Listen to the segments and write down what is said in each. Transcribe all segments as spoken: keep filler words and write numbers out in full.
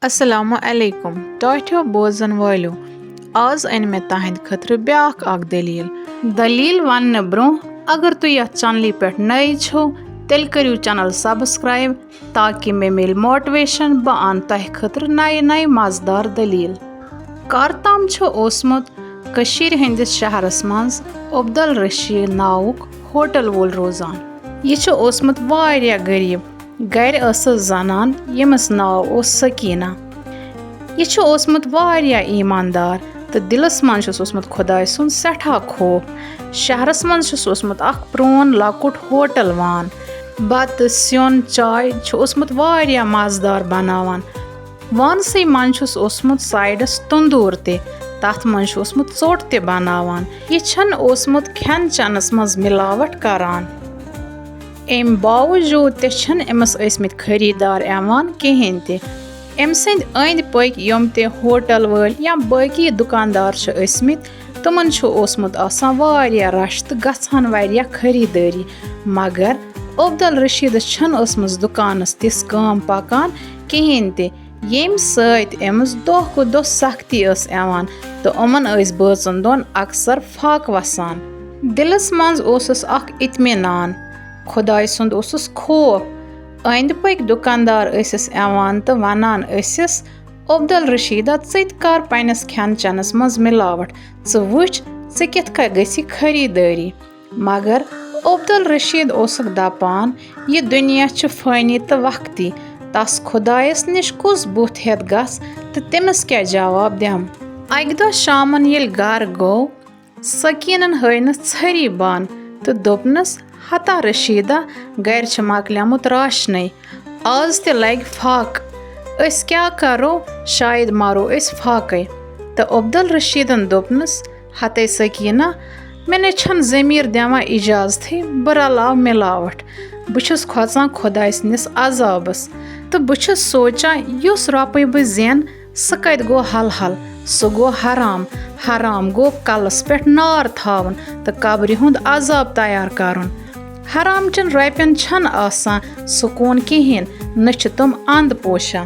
السلام علیکم ٹاٹھیو بوزن والیو۔ آز أنۍ مےٚ تہنٛدِ خٲطرٕ بیٛاکھ اکھ دٔلیٖل۔ دٔلیٖل وننہٕ برٛونٛہہ، اگر تُہۍ یتھ چینلہِ پٮ۪ٹھ نٔے چھِو، تیٚلہِ کٔرِو چینل سبسکرائب تاکہ مےٚ میلہِ موٹیویشن، بہٕ انہٕ تۄہہِ خٲطرٕ نَیہِ نَیہِ مزٕدار دٔلیٖل۔ کر تام چھُ اوسمُت کٔشیٖرِ ہٕنٛدِس شہرس منٛز عبدالرشید ناوُک ہوٹل وول روزان۔ یہِ چھُ اوسمُت واریاہ غریٖب۔ گرِ ٲسٕس زنان، ییٚمِس ناو اوس سکینہ۔ یہِ چھُ اوسمُت واریاہ ایٖماندار تہٕ دِلس منٛز چھُس اوسمُت خۄداے سُنٛد سٮ۪ٹھاہ خوف۔ شہرس منٛز چھُس اوسمُت اکھ پرٛون لۄکُٹ ہوٹل وان۔ بتہٕ، سیُن، چاے چھُ اوسمُت واریاہ مزٕدار بناوان۔ وانسٕے منٛز چھُس اوسمُت سایڈس تندوٗر تہِ، تتھ منٛز چھُ اوسمُت ژوٚٹ تہِ بناوان۔ یہِ چھُنہٕ اوسمُت کھٮ۪ن چٮ۪نس منٛز ملاوٹ کران۔ امہِ باوجوٗد تہِ چھِنہٕ أمِس ٲسمٕتۍ خریٖدار یِوان کِہیٖنۍ تہِ۔ أمۍ سٕنٛدۍ أنٛدۍ پٔکۍ یِم تہِ ہوٹل وٲلۍ یا باقی دُکاندار چھِ ٲسمٕتۍ، تِمن چھُ اوسمُت آسان واریاہ رش تہٕ گژھان واریاہ خریٖدٲری۔ مگر عبدالرشیدس چھنہٕ ٲسمٕژ دُکانس تِژھ کٲم پکان کِہیٖنۍ تہِ، ییٚمہِ سۭتۍ أمِس دۄہ کھۄتہٕ دۄہ سختی ٲس یِوان تہٕ یِمن ٲسۍ بٲژن دۄن اکثر فاقہٕ وسان۔ دِلس منٛز اوسُس اکھ اطمینان، خۄداے سُنٛد اوسُس خوف۔ أنٛدۍ پٔکۍ دُکاندار ٲسِس یِوان تہٕ ونان ٲسِس، "عبدالرشیدہ، ژٕ تہِ کر پننِس کھٮ۪ن چٮ۪نس منٛز ملاوٹ، ژٕ وٕچھ، ژٕ کِتھ کٔنۍ گژھی خریٖدٲری۔" مگر عبدالرشید اوسُکھ دپان، "یہِ دُنیا چھُ فٲنی تہٕ وقتی، تس خۄدایس نِش کُس بُتھ ہٮ۪تھ گژھ تہٕ تٔمِس کیٛاہ جواب دِم؟" اکہِ دۄہ شامن ییٚلہِ گرٕ گوٚو، سکیٖنن ہٲینس ژھٔری بان تہٕ دوٚپنس، "ہتا رشیدہ، گرِ چھُ مۄکلیومُت راشنٕے، آز تہِ لگہِ فاقہٕ، أسۍ کیٛاہ کرو؟ شاید مرو أسۍ فاقے۔" تہٕ عبدالرشیدن دوٚپنس، "ہتے سکینہ، مےٚ نے چھَنہٕ ضمیٖر دِوان اجازتھٕے بہٕ رلاو ملاوٹھ۔ بہٕ چھُس کھۄژان خۄداے سٕنٛدِس عذابس تہٕ بہٕ چھُس سونٛچان، یُس رۄپے بہٕ زینہٕ، سُہ کتہِ گوٚو حلحل؟ سُہ گوٚو حرام۔ حرام گوٚو کلس پٮ۪ٹھ نار تھاوُن تہٕ قبرِ ہُنٛد عذاب تیار کرُن۔ حرام چٮ۪ن رۄپین چھَنہٕ آسان سکوٗن کِہیٖنۍ، نہ چھِ تِم اند پوشان۔"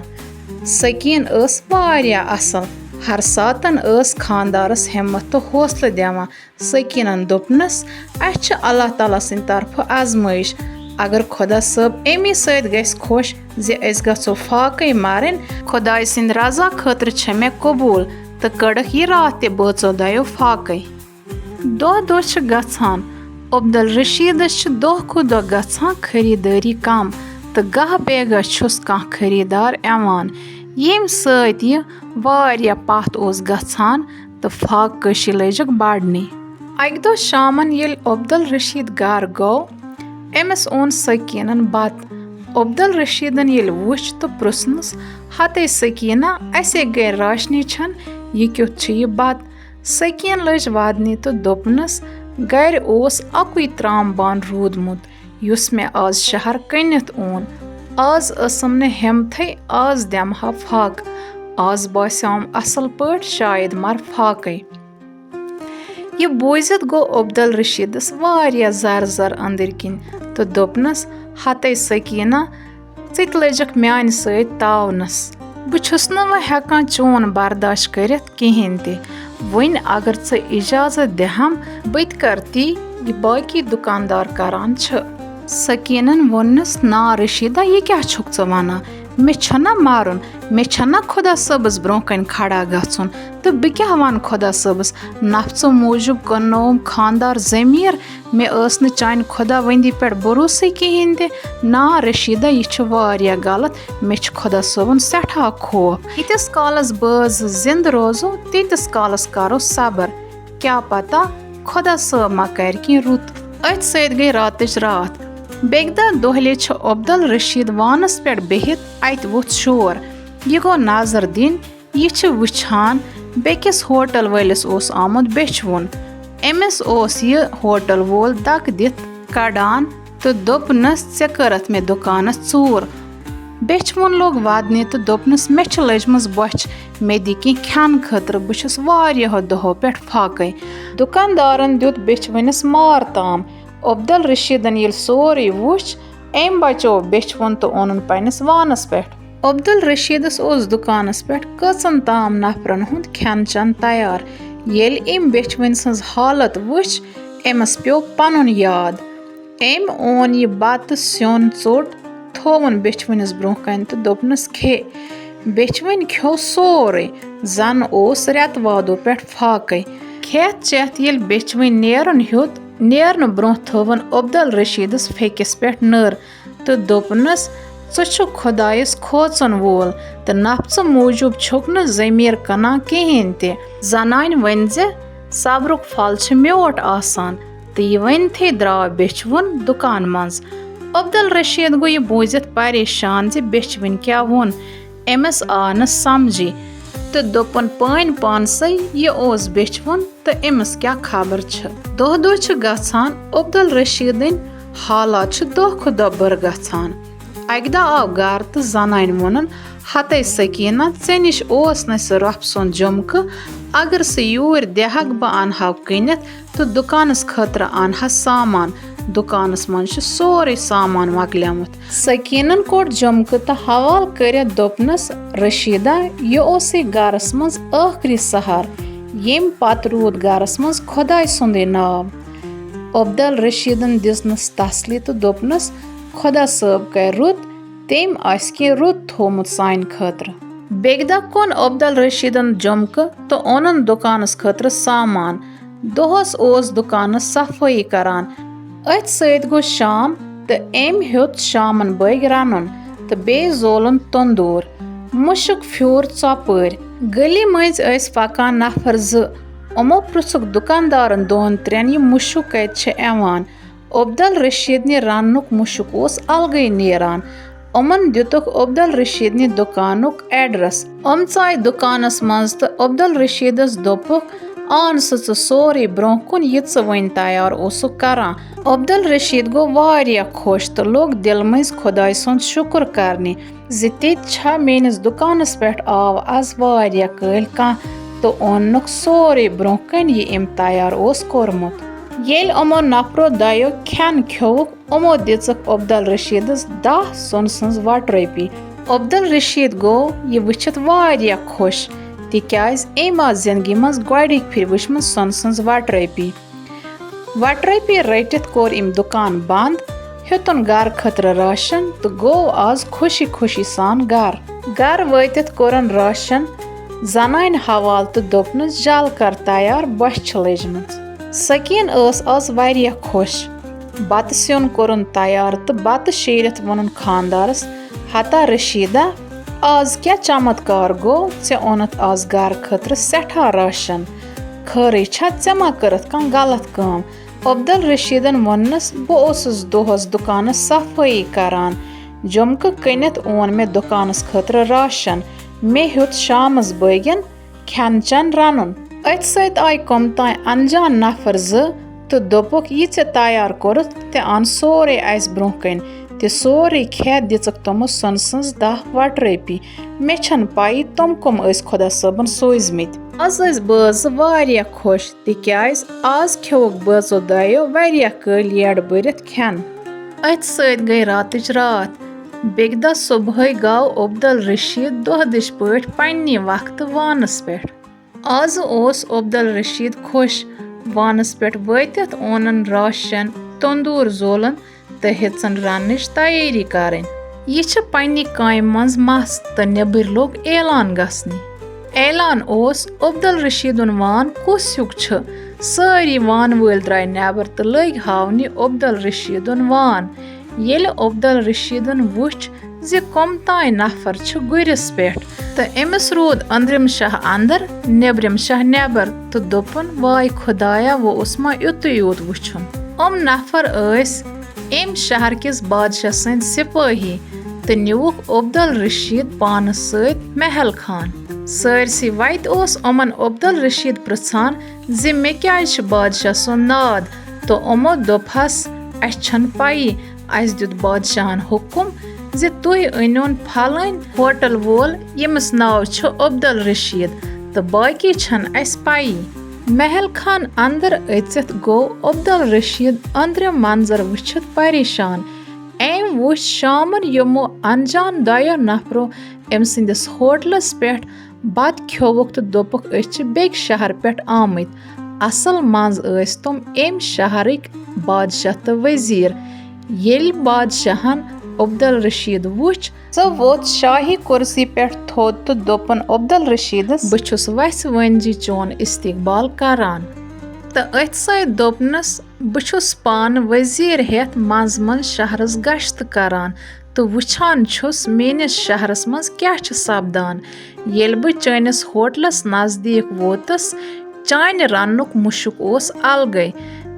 سکیٖن ٲس واریاہ اصل۔ ہر ساتن ٲس خاندارس ہمت تہٕ حوصلہٕ دِوان۔ سکیٖنن دوٚپنس، "اسہِ چھِ اللہ تعالیٰ سٕنٛدِ طرفہٕ آزمٲیش۔ اگر خۄدا صٲب امی سۭتۍ گژھِ خۄش زِ أسۍ گژھو فاقے مرٕنۍ، خۄداے سٕنٛدِ رضا خٲطرٕ چھےٚ مےٚ قبوٗل۔" تہٕ کٔڑٕکھ یہِ راتھ تہِ بٲژو دۄیو فاقے۔ دۄہ دۄہ چھِ گژھان، عبدالرشیدس چھِ دۄہ کھۄتہٕ دۄہ گژھان خریٖدٲری کم تہٕ گاہ بے گاہ چھُس کانٛہہ خریٖدار یِوان، ییٚمہِ سۭتۍ یہِ واریاہ پتھ اوس گژھان تہٕ فاقہٕ کشی لٔجکھ بڑنہِ۔ اکہِ دۄہ شامن ییٚلہِ عبدالرشید گرٕ گوٚو، أمِس اوٚن سکیٖنن بتہٕ۔ عبدالرشیدن ییٚلہِ وُچھ تہٕ پرُژھنس، "ہتے سکیٖنہ، اسے گرِ راشنی چھنہٕ، یہِ کیُتھ چھُ یہِ بتہٕ؟" سکیٖن لٔج ودنہِ تہٕ دوٚپنس، "گرِ اوس اکُے ترام بانہٕ روٗدمُت، یُس مےٚ آز شہر کٕنِتھ اوٚن۔ آز ٲسٕم نہٕ ہمتھے، آز دِمہٕ ہا فاقہٕ۔ آز باسیوم اصل پٲٹھۍ، شاید مر فاقے۔" یہِ بوٗزِتھ گوٚو عبدالرشیدس واریاہ زر زر أنٛدٕرۍ کِنۍ تہٕ دوٚپنس، "ہتے سکیٖنہ، ژٕ تہِ لٔجکھ میانہِ سۭتۍ تاونس۔ بہٕ چھُس نہٕ وۄنۍ ہٮ۪کان چون برداشت کٔرِتھ کِہیٖنۍ تہِ۔ وۄنۍ اگر ژٕ اجازت دِہم، بہٕ تہِ کرٕ تی، یہِ باقی دُکاندار کران چھِ۔" سکیٖنن ووٚننس، "نا رشیدہ، یہِ کیٛاہ چھُکھ ژٕ ونان؟ مےٚ چھُنہ مرُن، مےٚ چھُنہ خۄدا صٲبس برونٛہہ کنہِ کھڑا گژھُن۔ تہٕ بہٕ کیٛاہ ونہٕ خۄدا صٲبس؟ نفژٕ موٗجوٗب کٕننووُم خاندار ضمیٖر، مےٚ ٲس نہٕ چانہِ خۄداوندی پٮ۪ٹھ بروسٕے کِہیٖنۍ تہِ۔ نا رشیدہ، یہِ چھُ واریاہ غلط، مےٚ چھُ خۄدا صٲبُن سٮ۪ٹھاہ خوف۔ ییٖتِس کالس بٲژ زِندٕ روزو، تیٖتِس کالس کرو صبر، کیٛاہ پتہ خۄدا صٲب ما کرِ کینٛہہ رُت۔" أتھۍ سۭتۍ گٔے راتٕچ راتھ۔ بیٚکہِ دۄہ دۄہلہِ چھُ عبدالرشید وانس پٮ۪ٹھ بِہِتھ، اتہِ ووٚتھ شور۔ یہِ گوٚو نظر دِنۍ، یہِ چھِ وٕچھان، بیٚکِس ہوٹل وٲلِس اوس آمُت بیچھِ وُن۔ أمِس اوس یہِ ہوٹل وول دَکہٕ دِتھ کڑان تہٕ دوٚپنَس، "ژےٚ کٔرٕتھ مےٚ دُکانَس ژوٗر۔" بیچھِ وُن لوٚگ وَدنہِ تہٕ دوٚپنَس، "مےٚ چھِ لٔجمٕژ بۄچھِ، مےٚ دِ کینٛہہ کھٮ۪نہٕ خٲطرٕ، بہٕ چھُس واریاہو دۄہو پٮ۪ٹھ فاقَے۔" دُکاندارَن دیُت بیچھِ وُنِس مار تام۔ عبدالرشیدَن ییٚلہِ سورُے وُچھ، أمۍ بچوو بیچھِ وُن تہٕ اوٚنُن پنٛنِس وانَس پٮ۪ٹھ۔ عبدالرشیدس اوس دُکانس پٮ۪ٹھ کٔژن تام نفرن ہُنٛد کھٮ۪ن چٮ۪ن تیار۔ ییٚلہِ أمۍ بیچھوٕنۍ سٕنٛز حالت وٕچھ، أمِس پیوٚو پنُن یاد۔ أمۍ اون یہِ بتہٕ سیُن ژوٚٹ، تھووُن بیچھوٕنِس برونٛہہ کنہِ تہٕ دوٚپنس، "کھے۔" بیچھوٕنۍ کھیوٚو سورُے، زن اوس رٮ۪تہٕ وادو پٮ۪ٹھ فاقے۔ کھٮ۪تھ چٮ۪تھ ییٚلہِ بیچھوٕنۍ نیرُن ہیوٚت، نیرنہٕ برونٛہہ تھٲوٕن عبدالرشیدس پھیٚکِس پٮ۪ٹھ نٔر تہٕ دوٚپنس، "ژٕ چھُکھ خۄدایس کھوژن وول تہٕ نفژٕ موٗجوٗب چھُکھ نہٕ ضمیٖر کٕنان کِہیٖنۍ تہِ۔ زنانہِ ؤنۍ زِ صبرُک پھل چھُ میوٗٹھ آسان۔" تہٕ یہِ ؤنِتھٕے درٛاو بیچھوُن دُکان منٛز۔ عبدالرشید گوٚو یہِ بوٗزِتھ پریشان زِ بیچھوٕنۍ کیٛاہ ووٚن۔ أمِس آو نہٕ سمجھے تہٕ دوٚپُن پٲنۍ پانسٕے، یہِ اوس بیچھوُن تہٕ أمِس کیٛاہ خبر چھِ۔ دۄہ دۄہ چھِ گژھان، عبدالرشیدٕنۍ حالات چھِ دۄہ کھۄتہٕ دۄہ بُرٕ گژھان۔ اکہِ دۄہ آو گرٕ تہٕ زنانہِ ووٚنُن، "ہتے سکینہ، ژےٚ نِش اوس نہٕ سُہ رۄپھ سُنٛد جُمکہٕ، اگر سُہ یوٗرۍ دِہکھ، بہٕ انہاو کٕنِتھ تہٕ دُکانس خٲطرٕ انہس سامان۔ دُکانس منٛز چھُ سورُے سامان مۄکلیومُت۔" سکینن کوٚڑ جُمکہٕ تہٕ حوالہٕ کٔرِتھ دوٚپنس، "رشیدہ، یہِ اوسُے گرس منٛز ٲخری سہارٕ، ییٚمہِ پتہٕ روٗد گرس منٛز خۄداے سُنٛدُے ناو۔" عبدالرشیدن دِژنس تسلی تہٕ دوٚپنس، "خۄدا صٲب کرِ رُت، تٔمۍ آسہِ کینٛہہ رُت تھوومُت سانہِ خٲطرٕ۔" بیٚکہِ دۄہ کوٚن عبدالرشیدن جُمکہٕ تہٕ اوٚنُن دُکانس خٲطرٕ سامان۔ دۄہس اوس دُکانس صفٲیی کران۔ أتھۍ سۭتۍ گوٚو شام تہٕ أمۍ ہیوٚت شامن بٲگۍ رنُن تہٕ بیٚیہِ زولُن توٚندوٗر۔ مُشُک پھیوٗر ژۄپٲرۍ۔ گلی مٔنٛزۍ ٲسۍ پکان نفر زٕ۔ یِمو پرٛژھُکھ دُکاندارن دۄن ترٛٮ۪ن، یہِ مُشُک کتہِ چھُ یِوان۔ عبدالرشیدنہِ رننُک مُشُک اوس الگٕے نیران۔ یِمن دِتُکھ عبدالرشیدنہِ دُکانُک ایڈریس۔ یِم ژایہِ دُکانس منٛز تہٕ عبدالرشیدس دوٚپُکھ، "آن سا ژٕ سورُے برونٛہہ کُن، یہِ ژٕ وۄنۍ تیار اوسُکھ کران۔" عبدالرشید گوٚو واریاہ خۄش تہٕ لوٚگ دِلہٕ مٔنٛزۍ خۄداے سُنٛد شُکر کرنہِ زِ تہِ تہِ چھا میٲنِس دُکانس پٮ۪ٹھ آو از واریاہ کٲلۍ کانٛہہ تہٕ اوٚننُکھ سورُے برونٛہہ کنہِ، یہِ أمۍ تیار اوس کوٚرمُت۔ ییٚلہِ یِمو نفرو دۄیو کھٮ۪ن کھیوٚوُکھ، یِمو دِژٕکھ عبدالرشیدس دَہ سۄنہٕ سٕنٛز وَٹہٕ رۄپیہِ۔ عبدالرشید گوٚو یہِ وٕچھِتھ واریاہ خۄش، تِکیازِ أمۍ آسہٕ زندگی منٛز گۄڈٕنِکۍ پھِرِ وٕچھمٕژ سۄنہٕ سٕنٛز وَٹہٕ رۄپیہِ۔ وَٹہٕ رۄپیہِ رٔٹِتھ کوٚر أمۍ دُکان بنٛد، ہیوٚتُن گرٕ خٲطرٕ راشن تہٕ گوٚو آز خوشی خوشی سان گرٕ۔ گرٕ وٲتِتھ کوٚرُن راشن زنانہِ حوالہٕ تہٕ دوٚپنس، "جل کر تیار، بۄچھِ چھِ لٔجمٕژ۔" سکیٖن ٲس آز واریاہ خۄش۔ بتہٕ سیُن کوٚرُن تیار تہٕ بتہٕ شیرِتھ ووٚنُن خاندارس، "ہتا رشیدہ، آز کیٛاہ چمتکار گوٚو؟ ژےٚ اوٚنُتھ آز گرٕ خٲطرٕ سٮ۪ٹھاہ راشن۔ خٲرٕے چھا؟ ژےٚ ما کٔرٕتھ کانٛہہ غلط کٲم؟" عبدالرشیدن ووٚننس، "بہٕ اوسُس دۄہس دُکانس صفٲیی کران۔ جُمکہٕ کٕنِتھ اوٚن مےٚ دُکانس خٲطرٕ راشن۔ مےٚ ہیوٚت شامس بٲگٮ۪ن کھٮ۪ن چٮ۪ن رنُن۔" أتھۍ سۭتۍ آیہِ کۄم تام انجان نفر زٕ تہٕ دوٚپُکھ، "یہِ ژےٚ تیار کوٚرُتھ، تہِ اَن سورُے اَسہِ برونٛہہ کنہِ۔" تہِ سورُے کھٮ۪تھ دِژٕکھ تِمو سۄنہٕ سٕنٛز دَہ وَٹہٕ رۄپیہِ۔ مےٚ چھَنہٕ پَیی تِم کٕم ٲسۍ خۄدا صٲبَن سوٗزمٕتۍ۔ آز ٲسۍ بٲژ زٕ واریاہ خۄش، تِکیٛازِ آز کھیوٚوُکھ بٲژو دۄیو واریاہ کٲلۍ یَڈ بٔرِتھ کھٮ۪ن۔ أتھۍ سۭتۍ گٔے راتٕچ راتھ۔ بیٚکہِ دۄہ صُبحٲے گاو عبدالرشیٖد دۄہ دِش پٲٹھۍ پنٛنی وقتہٕ وانَس پٮ۪ٹھ۔ آز اوس عبدالرشیٖد خۄش۔ وانَس پٮ۪ٹھ وٲتِتھ اونُن راشن، توٚنٛدوٗر زولُن تہٕ ہیٚژٕن رننٕچ تیٲری کرٕنۍ۔ یہِ چھِ پننہِ کامہِ منٛز مَس تہٕ نیٚبٕرۍ لوٚگ اعلان گژھنہِ۔ اعلان اوس، "عبدالرشیٖدُن وان کُس ہیُک چھُ؟" سٲری وانہٕ وٲلۍ درٛاے نٮ۪بر تہٕ لٔگۍ ہاونہِ عبدالرشیٖدُن وان۔ ییٚلہِ عبدالرشیٖدُن وُچھ زِ کۄم تام نفر چھُ گُرِس پٮ۪ٹھ تہٕ أمِس روٗد أنٛدرِم شاہ اندر، نیٚبرِم شاہ نٮ۪بر تہٕ دوٚپُن، "واے خۄدایا، وۄنۍ اوس ما یُتُے یوت وُچھُن؟" یِم نفر ٲسۍ امہِ شہر کِس بادشاہ سٕنٛدۍ سِپٲہی تہٕ نیوٗکھ عبدالرشیٖد پانس سۭتۍ محل خان۔ سٲرسٕے وتہِ اوس یِمن عبدالرشیٖد پرژھان زِ مےٚ کیازِ چھُ بادشاہ سُنٛد ناد، تہٕ یِمو دوٚپہس، "اسہِ چھنہٕ پَیی، اسہِ دیُت بادشاہن حُکم زِ تُہۍ أنِوُن پھلٲنۍ ہوٹل وول، ییٚمِس ناو چھُ عبدالرشیٖد، تہٕ باقی چھنہٕ اسہِ پَیی۔" محل خان اندر أژِتھ گوٚو عبدالرشیٖد أنٛدرِم منظر وٕچھِتھ پریشان۔ أمۍ وُچھ شامن یِمو انجان دۄیو نفرو أمۍ سٕنٛدِس ہوٹلَس پٮ۪ٹھ بَتہٕ کھیوٚوُکھ تہٕ دوٚپُکھ، "أسۍ چھِ بیٚکہِ شہرٕ پٮ۪ٹھ آمٕتۍ۔" اصل منٛز ٲسۍ تِم اَمہِ شہرٕکۍ بادشاہ تہٕ وزیٖر۔ ییٚلہِ بادشاہن عبدالرشید وُچھ، سُہ ووٚتھ شاہی کُرسی پٮ۪ٹھ تھوٚد تہٕ دوٚپُن عبدالرشیدس، "بہٕ چھُس وَژھِ وٲنجی چون استقبال کران۔" تہٕ أتھۍ سۭتۍ دوٚپنس، "بہٕ چھُس پانہٕ وزیٖر ہٮ۪تھ منٛزٕ منٛزٕ شہرس گشت کران تہٕ وٕچھان چھُس میٲنِس شہرس منٛز کیٛاہ چھُ سپدان۔ ییٚلہِ بہٕ چٲنِس ہوٹلس نزدیٖک ووتُس، چانہِ رننُک مُشُک اوس الگٕے۔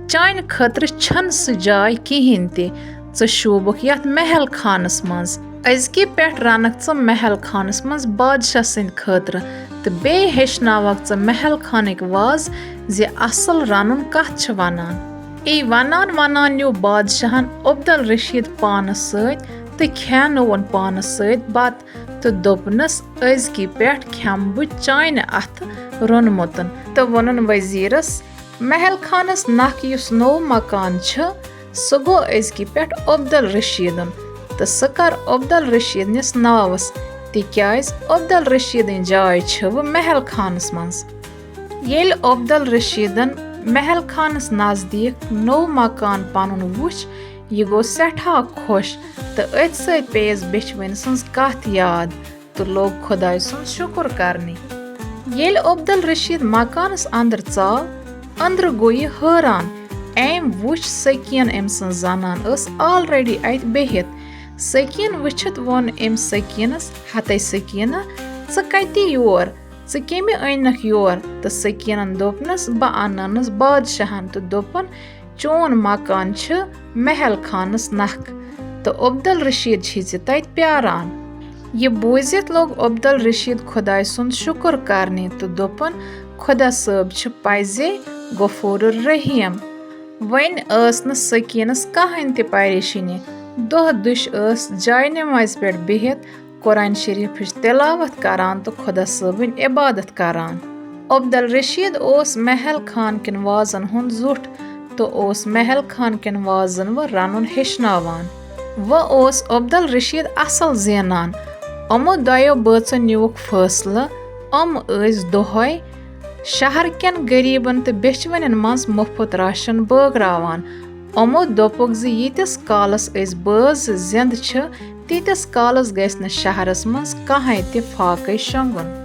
چانہِ خٲطرٕ چھَنہٕ سُہ جاے کِہیٖنۍ تہِ۔ ژٕ شوٗبُکھ یَتھ محل خانس منٛز۔ أزکہِ پٮ۪ٹھ رنکھ ژٕ محل خانس منٛز بادشاہ سٕنٛدِ خٲطرٕ، تہٕ بیٚیہِ ہیٚچھناوکھ ژٕ محل خانٕکۍ وازٕ زِ اصل رنُن کتھ چھِ ونان۔" یی ونان ونان نیوٗ بادشاہن عبدالرشید پانس سۭتۍ تہٕ کھیانووُن پانس سۭتۍ بتہٕ تہٕ دوٚپنس، "أزکی پٮ۪ٹھ کھٮ۪مہٕ بہٕ چانہِ اتھٕ روٚنمُتن۔" تہٕ ووٚنُن وزیرس، "محل خانس نکھ یُس نوٚو مکان چھُ، سُہ گوٚو أزکی پٮ۪ٹھ عبدالرشیدُن، تہٕ سُہ کر عبدالرشیدنِس ناوس، تِکیازِ عبدالرشیدٕنۍ جاے چھِ وۄنۍ محل خانس منٛز۔" ییٚلہِ عبدالرشیدن محل خانس نزدیٖک نوٚو مکان پنُن وُچھ، یہِ گوٚو سٮ۪ٹھاہ خۄش تہٕ أتھۍ سۭتۍ پیٚیس بیٚچھوٕنۍ سٕنٛز کتھ یاد تہٕ لوٚگ خۄداے سُنٛد شُکُر کرنہِ۔ ییٚلہِ عبدالرشید مکانس اندر ژاو، أنٛدرٕ گوٚو یہِ حٲران۔ أمۍ وُچھ سکیٖن أمۍ سٕنٛز زنان ٲس already اتہِ بِہِتھ۔ سکیٖن وٕچھِتھ ووٚن أمۍ سکیٖنس، "ہتے سکیٖنہ، ژٕ کتہِ یور؟ ژٕ کٔمہِ أنۍ نکھ یور؟" تہٕ سکیٖنن دوٚپنس، "بہٕ اننس بادشاہن تہٕ دوٚپُن، چون مکان چھُ محل خانس نکھ تہٕ عبدالرشید چھُے ژےٚ تتہِ پیاران۔" یہِ بوٗزِتھ لوٚگ عبدالرشید خۄداے سُنٛد شُکُر کرنہِ تہٕ دوٚپُن، "خۄدا صٲب چھُ پزے غفور الرحیم۔" وۄنۍ ٲس نہٕ سکیٖنس کٕہٕنۍ تہِ پریشٲنی۔ دۄہ دِش ٲس جاے نمازِ پٮ۪ٹھ بِہِتھ قرآن شریفٕچ تلاوت کران تہٕ خۄدا صٲبٕنۍ عبادت کران۔ عبدالرشید اوس محل خان کٮ۪ن وازن ہُنٛد زُٹھ تہٕ اوس محل خان کٮ۪ن وازن وۄنۍ رنُن ہیٚچھناوان۔ وۄنۍ اوس عبدالرشید اصل زینان۔ یِمو دۄیو بٲژو نیوٗکھ فٲصلہٕ، یِم ٲسۍ دۄہے شہر کٮ۪ن غریبن تہٕ بیچھوٕنٮ۪ن منٛز مُفت راشن بٲگراوان۔ یِمو دوٚپُکھ زِ ییٖتِس کالس أسۍ بٲژ زِندٕ چھِ، تیٖتِس کالس گژھِ نہٕ شہرس منٛز کٕہٕنۍ تہِ فاقے شۄنگُن۔